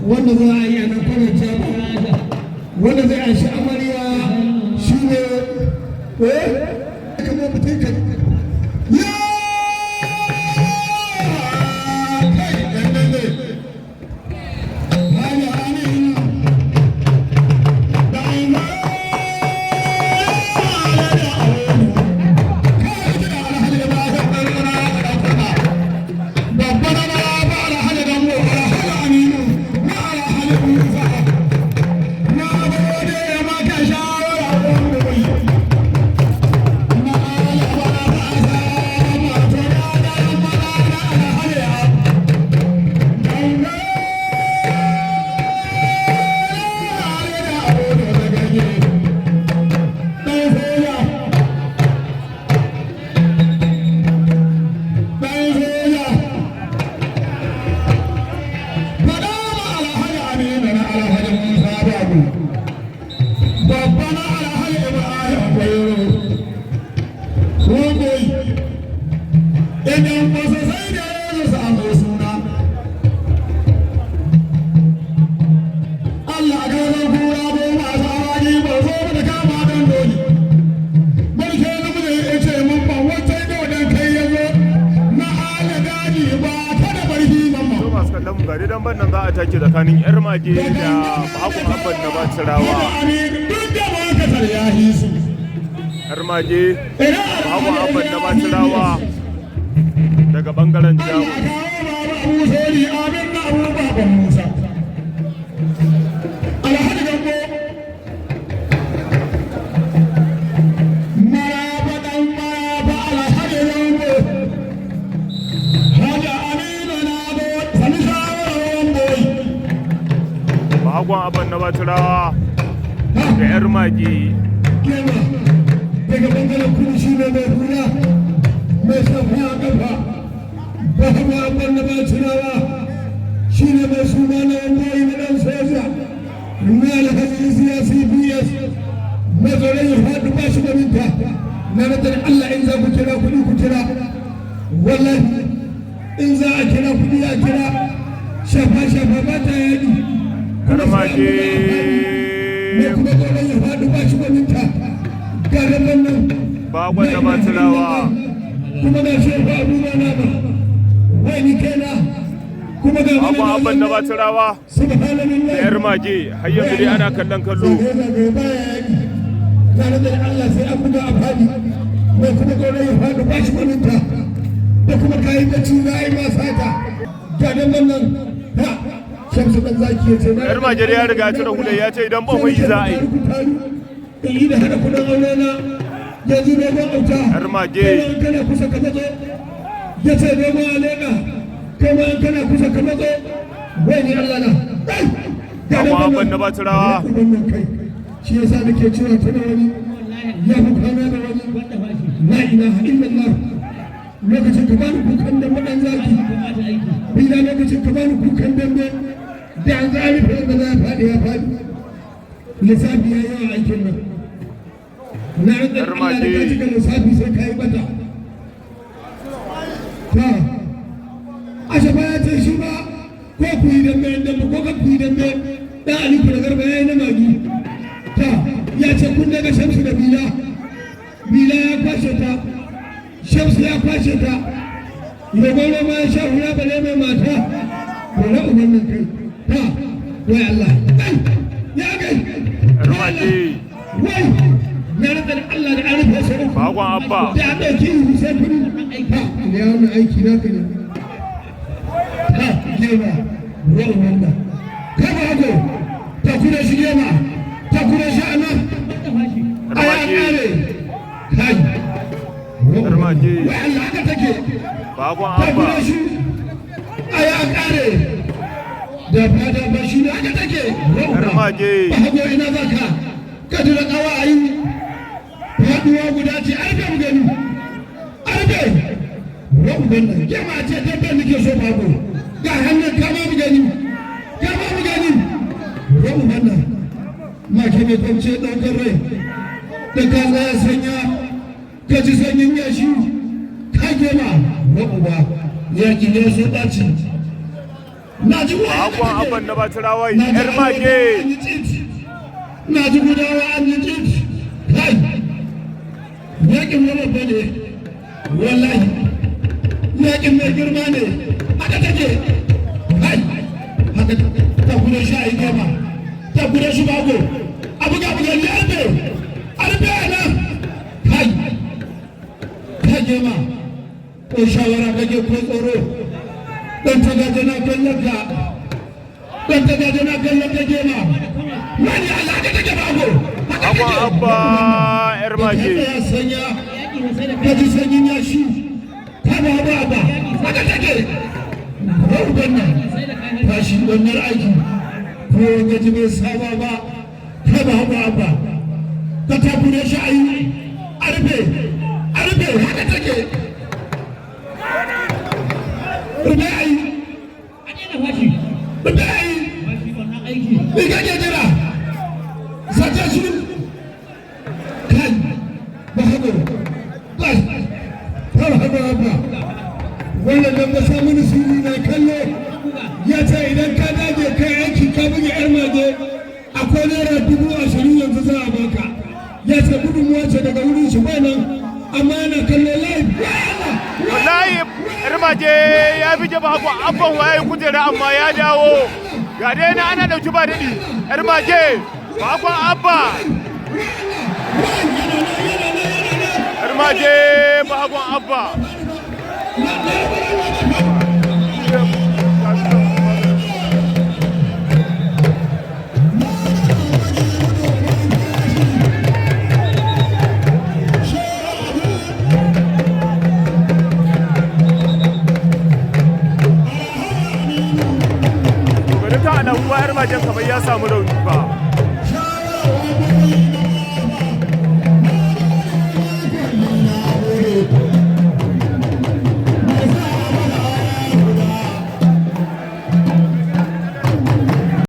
Wanda za a yi a nan kwanan jama, wanda zai anshi amarya shi ne kamar mutum ka ya kai ɗan nan ne. Hali hali Idan wasu sai da ya samu suna Allah ga zan kura bo masu awaki ba zo da kama don doli. Barke na mu ya ce mun ban wata da kai ya zo na ala daji ba ta da barhi mamma. To, masu kallon mu, gari dan nan za a take tsakanin Yar Mage da Bahagon Abban na Bacirawa. Duk da ba ka tarya hisu. Yar Mage, Bahagon Abban na Bacirawa daga bangaren Jamus. Abu Sori amin na Abu Baban Musa. Alhaji Gambo. Maraba dan maraba, Alhaji Gambo. Haji Aminu na go sani shawarar boy. Bahagon Abban na Bacirawa da Yar Mage. Kema daga bangaren kudu shi ne mai hula mai shafiya kafa. Bahago Abban na Bacirawa shi ne mai suna na wanda na ɗan soja na Alhaji Isiya CPS mazorai ya faɗi ba shi gwaninta. Na rantsar Allah, in za ku kira kuɗi ku kira. Wallahi in za a kira kuɗi a kira. Shafa shafa ba ta yaƙi. Yar mage. Mai kuma tsoron ya faɗi ba shi gwaninta. Ga rabon nan. Bagon na Batirawa. Kuma ga shehu Abuba nama wai ni kaina kuma ga Bagon Abban na Batirawa subhanallah. da Yar Mage, har yanzu dai ana kallon kallo. Zagaye baya yaƙi tare da Allah, sai an buga a faɗi. Mai kuma tsoron ya faɗi ba shi gwaninta da kuma kayi bacci za a yi ma sata. Ga dan nan ha Shamsu dan zaki ya ce na Yar Mage dai ya riga ya cire hular, ya ce idan ban yi za a yi. In yi da hada kudin aure na yanzu, dogon auta. Yar Mage. Kai ma in kana kusa ka matso. Ya ce dogon aleka, kai ma in kana kusa ka matso. Wai ni Allah na. Kai! Ga Bagon dan Abban nan. na Batirawa. Wannan kai shi yasa nake cewa tana wani ya fi kwana da wani. La ilaha illallah. Lokacin ka bani kukan dambe, dan zaki bila, lokacin ka bani kukan dambe da an zari fa da za a faɗi ya faɗi. Lissafi ya yawa aikin nan. Na rantsa Yar Allah da ka Mage. cika lissafi sai ka yi bata. Ta Ashafa ya ce shi ba ko ku yi dambe dambe ko ka ku yi dambe. Dan Aliko da Garba ya yi na magi. Ta ya ce kun daga Shamsu da Bila. Bila ya kwashe ta, Shamsu ya kwashe ta. Rogon ma ya sha hula bale mai mata ko na uban nan. Kai ta wai Allah kai ya kai. Yar Mage. Wai na rantsa da Allah da an rufe su uku Bagon Abba. da an ɗauki ihu sai kuɗi. Ta ya wannan aiki naka ne. Ta gema ruwan wannan kama hago ta kuna shi gema ta kuna shi a nan Yar a ya Mage. kare kai. Yar Mage. Wai Allah, haka take. Bagon Ta Abba. kuna shi a ya kare da fada ba shi ne haka take. Yar Mage. Ba hago, ina za ka ka jira kawa a yi faduwa guda ce. Arbe mu gani, arbe ruwan wannan jama'a ce dabbar nake so. Babu ga hannun, kama mu gani, kama mu gani. Ruwan wannan make mai kwance ɗaukar rai da ka tsaya sanya ka ji sanyin yashi. Ka gema ruwan uba yaƙi ne so ɓaci na ji wa. Bagon Abban na Batirawa. Yar Mage. Na ji gudawa an yi tsit. Kai, yakin na babba ne, wallahi yakin mai girma ne. Haka take kai, haka ta kuda shi a yi gama ta kuda shi bago a buga buga ne. Arbe arbe nan kai kai gema ko shawara kake ko tsoro. Dan ta gaje na kallon ka, dan ta gaje na kallon ka gema. Wani Allah, haka take bago, haka Bagon take. Abba, Yar Mage. Ya sanya ka ji sanyin yashi. Ka ba ba ba haka take. Raudan nan tashi wannan aiki ko gaji bai saba ba. Ka ba ba ba ka takure shi a yi arbe arbe. Haka take, rufe a yi, rufe a yi. Me kake jira? Sace shi kai ba hago ba har hago ba. Wannan dan ba samu sirri na kallo. Ya ce idan ka dage kai aiki ka buge Yar Mage, akwai ₦20,000 yanzu za a baka. Ya ce gudunmuwa ce daga wurin shi. Ba nan amma yana kallo live. Ya Allah! Wallahi Yar Mage ya bige Bagon Abban waye kujera, amma ya dawo. Ga dai na ana dauki ba daɗi. Yar Mage, Bagon Abba. Yar Mage, Bagon Abba. To ga dukkan alamu ba Yar Magen kamar ya samu rauni ba.